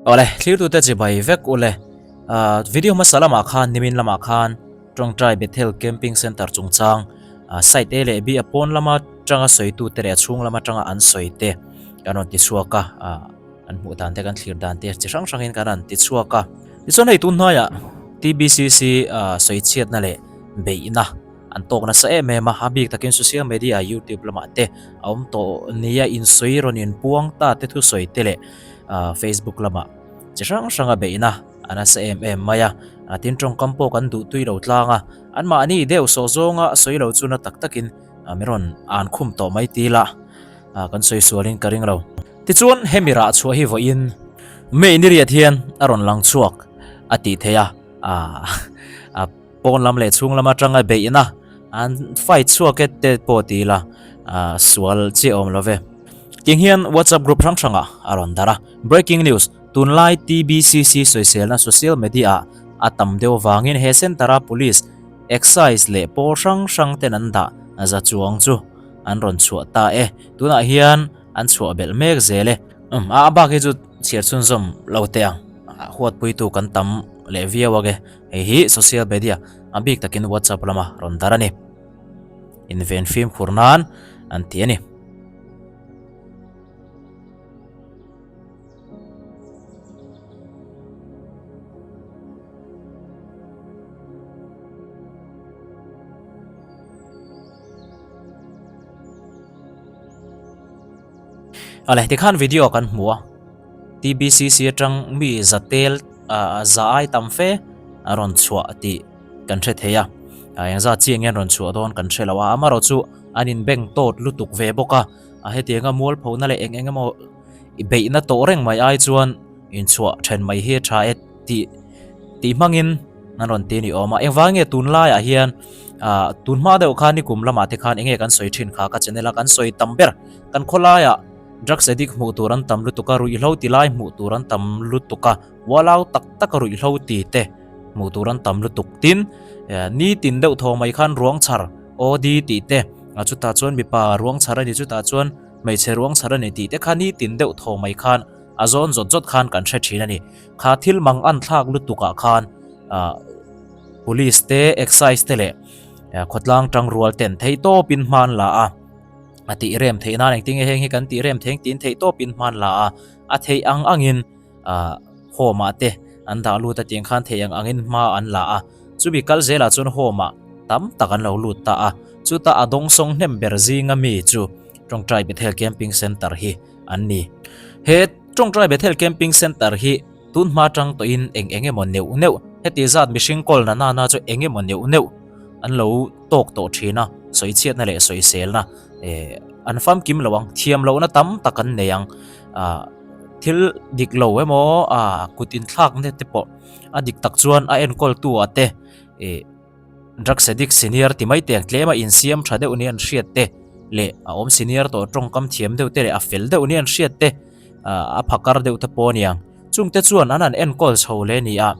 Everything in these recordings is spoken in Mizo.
Awle, thlirtute chibai vek ule. Video hmasa lamah khan nimin lamah khan Tawngtai Bethel Camping Centre chungchang site A leh B a pawn lama tanga sawitute leh a chhung lama tanga an sawi te kan rawn ti chhuak a, an hmuh dan te kan thlir dan te chi hrang hrangin kan rawn ti chhuak a. Tichuan hei tun hnuaiah TBCC sawichhiatna leh beihna an tawk nasa em em a, a bik takin social media youtube lamah te a awm tawh nia insawi rawn inpuang ta te thusawi te leh facebook lamah chi hrang hranga beihna a nasa em em mai a, tin tawngkam pawh kan duh tui lo tlang a, anmahni deuh sawh zawnga sawi lo chu na tak takin min rawn an khum tawh mai ti ila kan sawi sualin ka ring lo. Tichuan hemi rah chhuah hi vawiin May ni riat hian a rawn lang chhuak a tih theih a, a. Pawn lam leh chhung lam atanga beihna an fight chhuak e te pawh ti ila sual chiah awm lo ve. Tiang hian WhatsApp group hrang hrangah a rawn darh a. Breaking news, Tunlai TBCC sawiselna social media ah a tam deuh vangin he centre a police, excise leh pawl hrang hrang ten an dah za chuang chu an rawn chhuah ta e. Tunah hian an chhuah belh mek zel e. Umm a bak hi chu chhiar chhunzawm lo teh ang. Huatpuitu kan tam leh viau age. Hei hi social media a bik takin WhatsApp lama rawn dar a ni. Inven fimkhur nan an ti a ni. Ale tikhan video kan hmu a. TBCC atang mi za tel za ai tam fe a rawn chhuah tih kan hre thei a, eng zat chiah nge an rawn chhuah dawn kan hre lo a, amaherawh chu an inbeng tawt lutuk ve bawk a, hetianga mualphona leh eng eng emaw beihna tawh reng mai ai chuan inchhuah then mai hi a tha e tih tih hmangin an rawn ti a ni awm a, engvang nge tunlaiah hian tun hma deuh khan nikum lamah te khan eng nge kan sawi thin kha ka channel a kan sawi tam ber kan khawlaiah. Drugs addict hmuh tur an tam lutuk a, ruihhlo ti lai hmuh tur an tam lutuk a, ualau tak taka ruihhlo ti te hmuh tur an tam lutuk. Tin, nitin deuh thaw mai khan ruang chhar OD tih te, chutah chuan mipa ruang chhar a ni, chutah chuan hmeichhe ruang chhar a ni tih te kha nitin deuh thaw mai khan a zawn zawt zawt khan kan hre thin a ni. Kha thil mang an thlak lutuk ah khan Police te, Excise te leh khawtlang tangrual ten theihtawpin hman la a. A tih rem theih nan engtin nge heng hi kan tih rem thei engtin theih tawpin hman la a, a theih ang angin ah home ah te an dah lut a tiang khan theih ang angin hma an la a, chumi kal zelah chuan home ah tam tak an lo lut ta a, chuta a dawngsawng hnem ber zinga mi chu Tawngtai Bethel Camping Centre hi an ni. He Tawngtai Bethel Camping Centre hi tun hma tang tawhin eng eng emaw neuh neuh heti zat mihring kawl na nana chu eng emaw neuh neuh an lo tawk tawh thin a, sawichhiatna leh sawiselna eh an famkim lo ang, thiam lohna tam tak an nei ang, ah thil dik lo emaw ah kut inthlakna te pawh a dik tak chuan a enkawltu ah te eh drugs addict senior ti mai te ang tlem a insiam tha deuh nia an hriat te leh a awm senior tawh tawngkam thiam deuh te leh a fel deuh nia an hriat te ah a phakar deuh te pawh a ni ang, chungte chuan an han enkawl chho hle a ni a,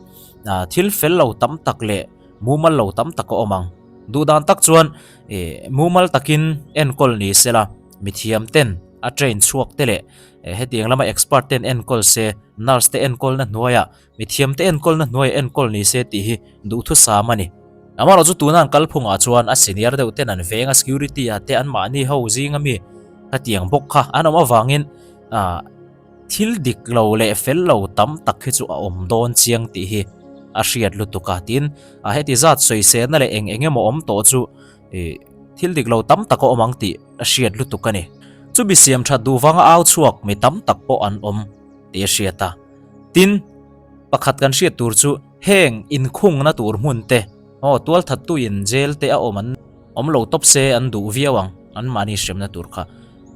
ah thil fel lo tam tak leh mumal lo tam tak a awm ang. Duhdan tak chuan ih mumal takin enkawl ni sela, mithiam ten a train chhuak te leh hetiang lama expert ten enkawl se, nurse te enkawlna hnuaiah, mithiam te enkawlna hnuaiah enkawl ni se tih hi duhthusam a ni. Amaherawh chu tuna an kalphungah chuan a senior deuh ten an veng a, security ah te anmahni ho zinga mi hetiang bawk kha an awm avangin ah, Thil dik lo leh fel lo tam tak hi chu a awm dawn chiang tih hi a hriat lutuk a, tin a heti zat sawiselna leh eng eng emaw awm tawh chu ih thil dik lo tam tak a awm ang tih a hriat lutuk a ni. Chumi siam that duh vanga au chhuak mi tam tak pawh an awm tih a hriat a. Tin, pakhat kan hriat tur chu heng inkhungna tur hmun te, aw tualthattuin jail te a awm an awm lo tawp se an duh viau ang, anmahni hremna tur kha.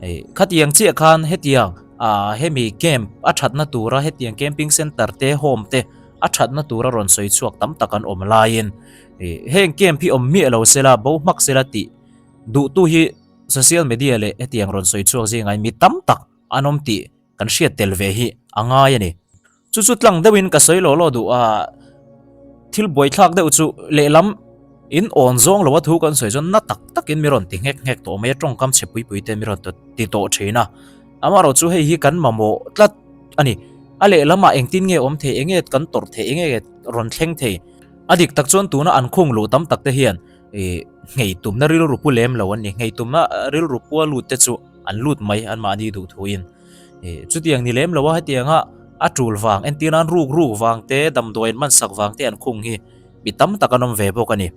Hei khatiang chiah khan hetiang ah hemi camp a thatna tura hetiang camping center te home te a thatna tura rawn sawi chhuak tam tak an awm laiin ih heng camp hi awm miah lo sela bo hmak sela tih duhtu hi social media leh hetiang rawn sawi chhuak zingah hian mi tam tak an awm tih kan hriat tel ve hi a ngai a ni. Chu chu tlang deuhin ka sawi law law duh a, thil buaithlak deuh chu lehlam in awn zawng lo a thu kan sawi chuan na tak takin mi rawn ti nghek nghek tawh mai a, tawngkam chhe pui pui te mi rawn ti tawh thin a. Amaherawhchu hei hi kan mamawh tlat a ni. A lehlamah engtin nge awm thei, enge kan tawrh thei, enge rawn thleng thei. A dik tak chuan tuna an khung luh tam tak te hian ih nghei tumna rilru pu lem lo an ni. Nghei tumna rilru pua lut te chu an lut mai anmahni duh thuin. Ih chutiang ni lem lo a hetianga a tul vang entir nan ruk ruk vang te damdawi an hmansak vang te an khung hi mi tam tak an awm ve bawk a ni.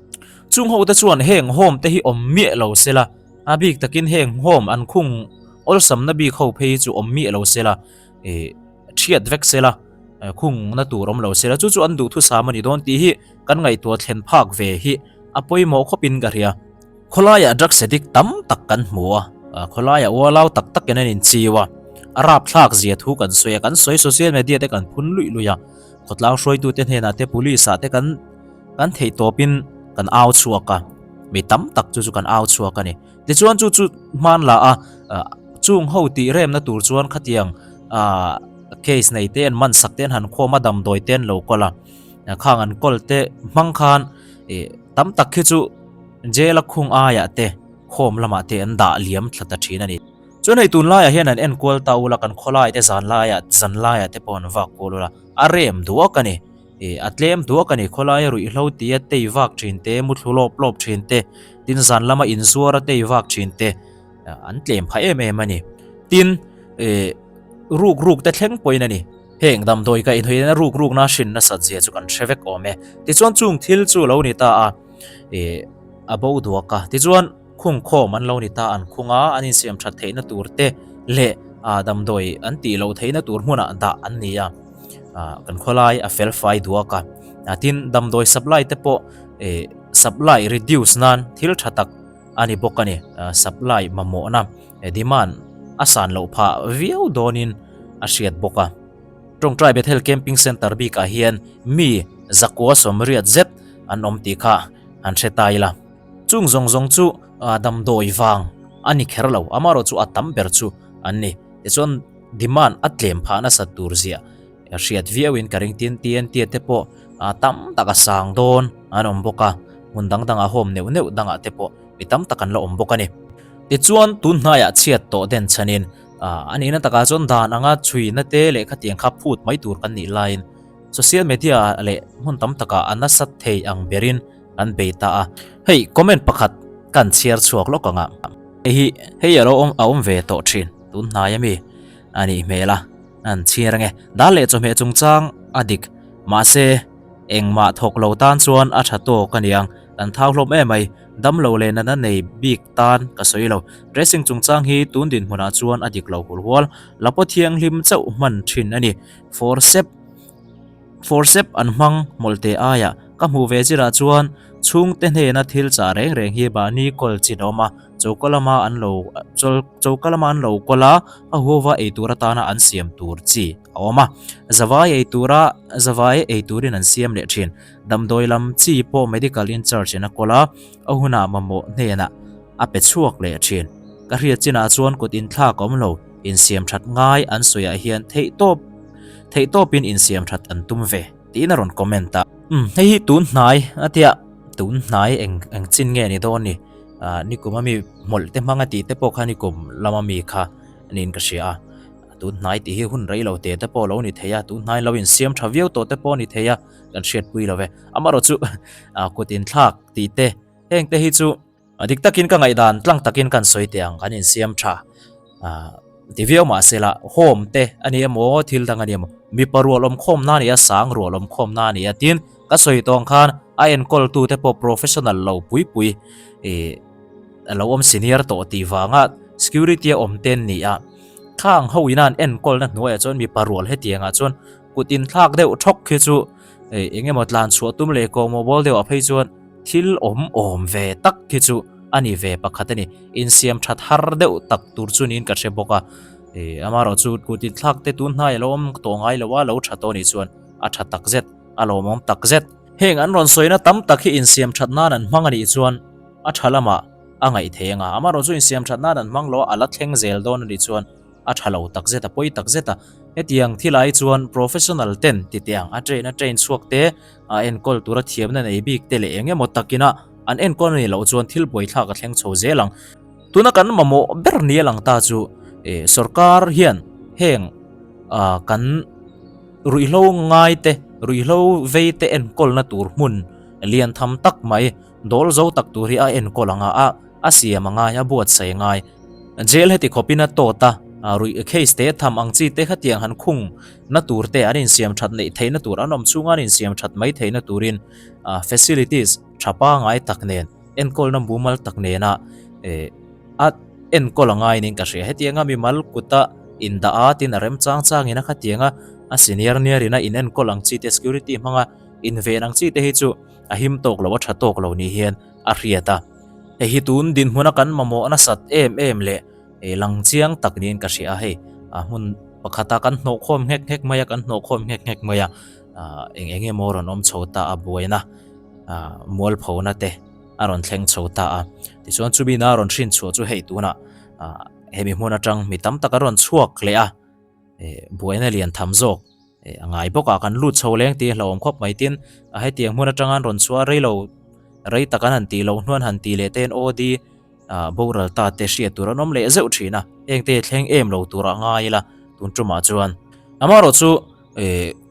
Chung ho te chuan heng home te hi awm miah lo sela a bik takin heng home an khung awlsamna bik ho phei hi chu awm miah lo sela ih thiat vek sela khungna tur awm lo sela chu chu an duhthusam a ni dawn tih hi kan ngaihtuah thlen phak ve hi a pawimawh khawpin ka hria. Khawlaiah drugs addict tam tak kan hmu a, khawlaiah ualau tak takin an inchiu a, a rapthlak zia thu kan sawi a, kan sawi social media te kan phun luih luih a, khawtlang hruaitute hnenah te police ah te kan kan theih tawpin kan au chhuak a, mi tam tak chu chu kan au chhuak a ni. Tichuan chu chu hman la a, chung ho tih remna tur chuan khatiang case nei te an man sak te an han khawm a, damdawi te an lo kawl a, khang an kawl te hmang khan tam tak khi chu Jail a khung aiah te home lamah te an dah liam thla ta thin a ni. Chuan hei tunlaiah hian an enkual ta ula kan khawlai te zan laiah zan laiah te pawh an vak kual ula a rem duak a ni. Ih a tlem duak a ni khawlaia ruihhlo tia tei vak thin te muthlu lawp lawp thin te tin zan lama inzuar a tei vak thin te an tlem phah em em a ni. Tin ih ruk ruk te thleng pawhin a ni. Heng damdawi ka inhawiin a ruk rukna hrin nasat zia chu kan hre vek awm e. Tichuan chung thil chu lo ni ta a. Ih a bo duak a tichuan khung khawm an lo ni ta an khung a an insiam that theihna tur te leh ah damdawi an tih loh theihna tur hmunah dah an ni a ah kan khawlai a fel fai duak a ah tin damdawi supply te pawh ih supply reduce nan thil tha tak a ni bawk a ni ah supply mamawhna demand a san loh phah viau dawnin a hriat bawk a. Tawngtai Bethel Camping Centre bikah hian mi zakua sawmriat zet an awm tih kha an hre ta ila. Chung zawng zawng chu damdawi vang a ni kher lo, amaherawh chu a tam ber chu an ni. Tichuan demand a tlem phah nasat tur ziah hriat viauin ka ring tin TNT te pawh tam tak a sang dawn an awm bawk a, hmun dang dangah home neuh neuh dangah te pawh mi tam tak an la awm bawk a ni. Tichuan tun hnaiah chhiat tawh den chhanin A nihna takah chuan dan anga chhuina te leh khatiang kha phut mai tur kan nih laiin social media leh hmun tam takah a nasat thei ang berin an bei ta a. Hei comment pakhat kan chhiar chhuak lawk ang a. Hei hi hei a lo awm a awm ve tawh thin tun hnai ami a nih hmel a, an chhiar ange. Dal leh chawhmeh chungchang a dik mahse engmah thawk lo tan chuan a tha tawk a niang kan thau hlawm em mai. Damlo leh natna nei bik tan ka sawi lo. Dressing chungchang hi tun dinhmunah chuan a dik lo hul hual. Lapaw thianghlim chauh hman thin a ni. Forcep Forcep an hmang mawlhte aiah ka hmuh ve zirah chuan chhungte hnena thil chah reng reng hi mahni kawl chin a awm a, choka lama an lo choka lama an lo kawl a, a huava ei tur atana an siam tur chi a awm a. Zavai ei tura zavai ei turin an siam leh thin. Damdawi lam chi pawh medical in charge in a kawl a, a hunah mamawh hnenah a pe chhuak leh thin. Ka hriat chinah chuan kut inthlak a awm lo, insiam that ngai an sawiah hian theihtawp theihtawpin insiam that an tum ve tiin a rawn comment a. Umm hei hi tun hnai a tia, tun hnai eng eng chin nge ni dawn ni, ah nikum ami hmawlh te hmang a tih te pawh kha nikum lama mi kha niin ka hria a. Tun hnai tih hi hun rei lo te te pawh lo ni thei a, tun hnai lo insiam tha viau tawh te pawh a ni thei a. Kan hriatpui lo ve. Amaherawh chu kut inthlak tih te heng te hi chu dik takin ka ngaihdan tlang takin kan sawi teh ang kan insiam tha ti viau mahse la home te a ni emaw thil dang a ni emaw mipa rual awm khawm na a ni a sang rual awm khawm na a ni a tin ka sawi tawng khan a enkawl tu te pawh professional lo pui pui ih a lo awm senior tawh tih vanga security a awm te an ni a khang ho ina an enkawl na hnuaiah chuan mipa rual hetiangah chuan Kut inthlak deuh thawk khi chu eng emaw tlan chhuah tum leh kawngmaw bawl deuh ah phei chuan thil awm awm ve tak khi chu a ni ve pakhat a ni. Insiam that har deuh tak tur chu niin ka hre bawk a. Amaherawh chu kut inthlak te tun hnai a lo awm tawh ngai lo a, lo tha tawh a nih chuan a tha tak zet, a lawmawm tak zet. Heng an rawn sawina tam tak hi insiam that nan an hmang a nih chuan a tha lamah a ngaih thei ang a. Amaherawh chu insiam that nan an hmang lo a, a la thleng zel dawn a nih chuan A tha lo tak zet a, pawi tak zet a. Hetiang thil ai chuan professional ten ti teh ang, a train a train chhuak te, a enkawl tura thiamna nei bik te leh eng emaw takina an enkawl a nih loh chuan thil buaithlak a thleng chho zel ang. Tuna kan mamawh ber ni a lang ta chu sorkar hian heng kan. Ruihhlo ngai te, ruihhlo vei te enkawlna tur hmun lian tham tak mai, dawl zo tak tur hi a enkawl anga a, a siam a ngai, a buatsaih a ngai. Jail heti khawpin a tawt a, ruih case te tham ang chi te khatiang han khung na tur te an insiam that neih theihna tur, an awm chhunga an insiam that mai theihna turin facilities tha pangai tak nen, enkawlna mumal tak nena a enkawl a ngai niin ka hria. Hetianga mimal kuta indah a tin a remchang changin a khatianga a senior niarin a inenkawl ang chi te security hmanga inven ang chi te hi chu a him tawk lo a tha tawk lo ni hian a hriat a. Hei hi tun dinhmuna kan mamawh nasat em em leh lang chiang tak niin ka hria a hei a hmun pakhata kan hnawhkhawm nghek nghek mai a kan hnawhkhawm nghek nghek mai a eng eng emaw rawn awm chho ta a buaina mualphona te a rawn thleng chho ta a. Tichuan chumi na rawn hrin chhuah chu hei tunah hemi hmun atang mi tam tak a rawn chhuak leh a, buaina lian tham zawk a ngai bawk a, kan lut chho leng tih a hlauhawm khawp mai tin a hetiang hmun atanga an rawn chhuah rei lo rei tak an han tih loh hnuan han tih leh te hian OD boral ta te hriat tur an awm leh zeuh thin a, hengte thleng em lo tur a ngai ila tun tumah chuan amaherawh chu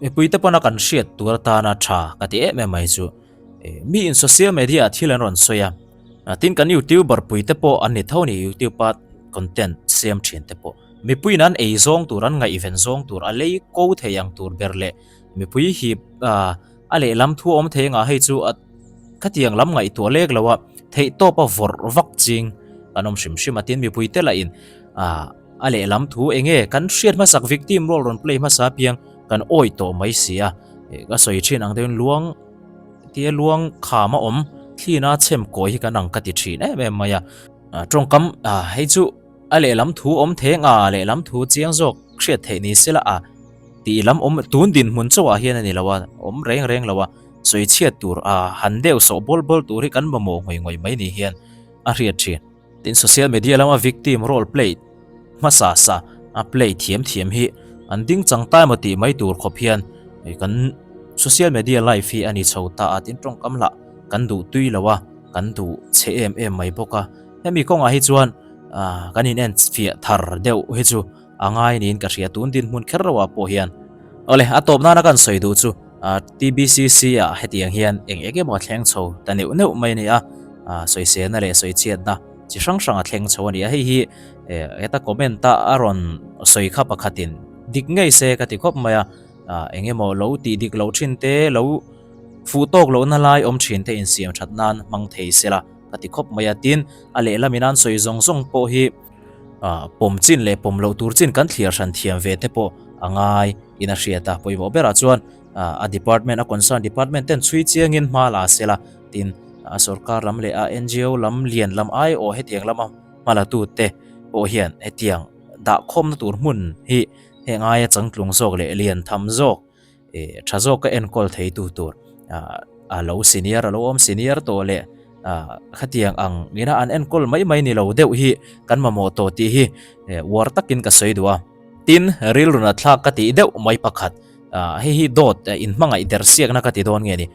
mipui te pawna kan hriat tur atana tha ka ti em em mai chu. Mi in social media ah thil an rawn sawi a, tin kan youtuber pui te pawh an ni tho a ni, youtube a content siam thin te pawh. Mipui in an ei zawng tur, an ngaihven zawng tur, a lei ko thei ang tur ber leh mipui hip a lehlam thu a awm thei anga hei chu a khatiang lam ngaihtuah lek lo a, theih tawp a vawrh vak ching an awm hrim hrim a, tin mipui te lah in a lehlam thu eng nge kan hriat hmasak victim role rawn play hmasa apiang kan awih tawh mai si a, ka sawi thin ang deuhin luang. Tia luang kham a awm thlina chhem kawi hi kan ang ka ti thin em em mai a. Tawngkam hei chu a lehlam thu awm theng a, lehlam thu chiang zawk hriat theih ni sela a tih lam awm tun dinhmun chauhah hian a ni lo a, awm reng reng lo a, sawi chhiat tur a han deuh sawh bawl bawl tur hi kan mamawh ngawih ngawih mai ni hian a hriat thin. Tin social media lama victim role play hmasa sa a play thiam thiam hi an ding chang ta emaw tih mai tur khawp hian kan social media life hi a ni chho ta a tin tawngkam lah kan duh tui lo a kan duh chhe em em mai bawk a hemi kawngah hi chuan kan in en fiah thar deuh hi chu a ngai niin ka hria tun dinhmun kher lo ah pawh hian. Awle a tawp nana kan sawi duh chu TBCC ah hetiang hian eng eng emaw a thleng chho ta neuh neuh mai a ni a, sawiselna leh sawichhiatna chi hrang hrang a thleng chho a ni a, hei hi heta comment a a rawn sawi kha pakhatin dik ngei se ka ti khawp mai a, eng emaw lo tih dik loh thin te lo fuh tawk lohna lai awm thin te insiam that nan hmang thei sela ka ti khawp mai a, tin a lehlam in an sawi zawng zawng pawh hi. Pawm chin leh pawm loh tur chin kan thliar hran thiam ve te pawh a ngai in a hriat a, pawimawh berah chuan a department a concern department ten chhui chiangin hma la sela tin a sorkar lam leh a NGO lam lian lam aiawh hetiang lama hma la tu te pawh hian hetiang dahkhawmna tur hmun hi heng aia changtlung zawk leh lian tham zawk Tha zawk ka enkawl thei tu tur a lo senior a lo awm senior tawh leh khatiang ang ina an enkawl mai mai ni lo deuh hi kan mamawh tawh tih hi uar takin ka sawi duh a. Tin, rilru na thlak ka tih deuh mai pakhat hei hi dawt inhmangaih der siakna ka ti dawn nge ni.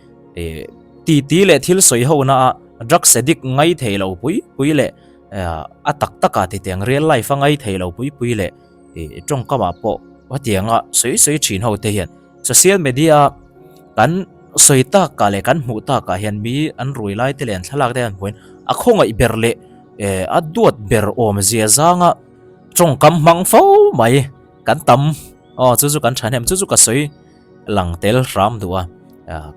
Titi leh thil sawi ho na a drugs addict ngai thei lo pui pui leh a tak taka titiang real life a ngai thei lo pui pui leh ih tawngkamah pawh hetianga sawi sawi thin ho te hian social media a kan sawi takah leh kan hmuh takah hian mi an rui lai te leh an thlalak te an hmuh hian a khawngaih ber leh eh a duat ber awm zia zanga tawngkam hmang fo mai kan tam aw chu chu kan thahnem chu chu ka sawi lang tel hram duh a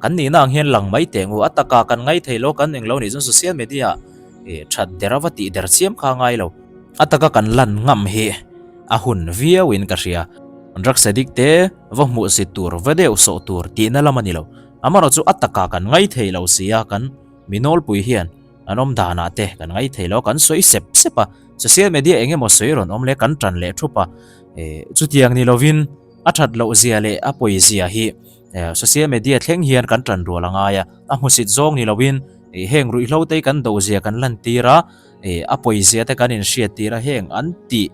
kan nihna ang hian lang mai teh ngu a taka kan ngai thei lo kan englo nih chuan social media ih that der a va tih der chiam kha a ngai lo a taka kan lan ngam hi a hun viau in ka hria drugs addict te va hmuh zit tur va deuh sawh tur tihna lam a ni lo amaherawh chu a taka kan ngai thei lo si a kan mi nawlpui hian an awm danah te kan ngai thei lo kan sawi sep sep a social media eng emaw sawi rawn awm leh kan tan leh thup a ih chutiang ni lovin. A that loh zia leh a pawi zia hi social media thleng hian kan tan rual a ngai a, a hmusit zawng ni loin heng ruihhlo te hi kan do zia kan lan tir a, a pawi zia te kan inhriat tir a, heng an tih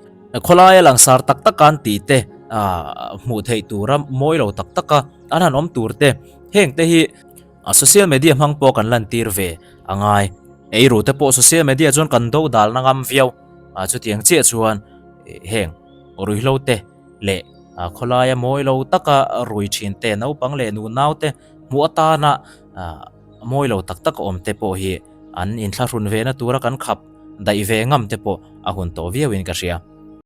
khawlaia langsar tak tak an tih te hmuh theih tura mawi lo tak taka an han awm tur te heng te hi social media hmang pawh kan lan tir ve a ngai. Eiru te pawh social media chuan kan do dalna ngam viau, chutiang chiah chuan heng ruihhlo te. leh Khawlaia mawi lo taka rui thin te, naupang leh nunau te hmuh atana mawi lo tak tak awm te pawh hi an inthlahrun ve na tura kan khap daih ve ngam te pawh a hun tawh viauin ka hria.